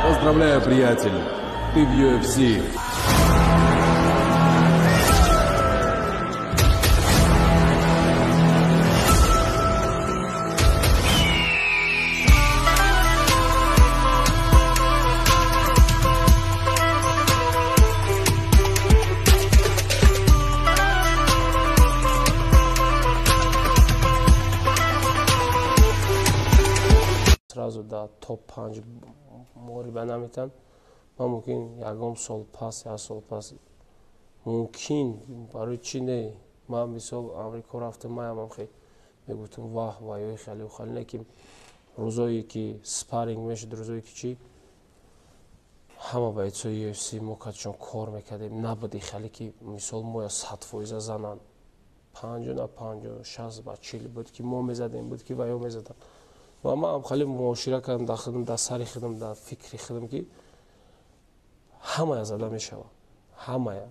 Поздравляю, приятель, ты в UFC. Сразу да топ 5 муҳориба наметан. Ман мумкин ягон сол пас, як сол пас мумкин. Барои чӣ не? Ман, мисол, Амрико рафтам, маямам хе мегуфтам: «Ваҳ, ваёи хеле хеле». Не ки рӯзое ки спарринг мешуд, рӯзое ки чӣ, ҳама бойцои UFC мо катшон кор мекардем, набуди хеле ки, мисол, моя 100% зананд. 50 на 50, 60 ба 40 буд ки мо мезадем, буд ки ваё мезаданд. Ва ман хеле муошира кардам дар худам, дар сари худам, дар фикри худам, ки ҳамая зада мешавад, ҳамая.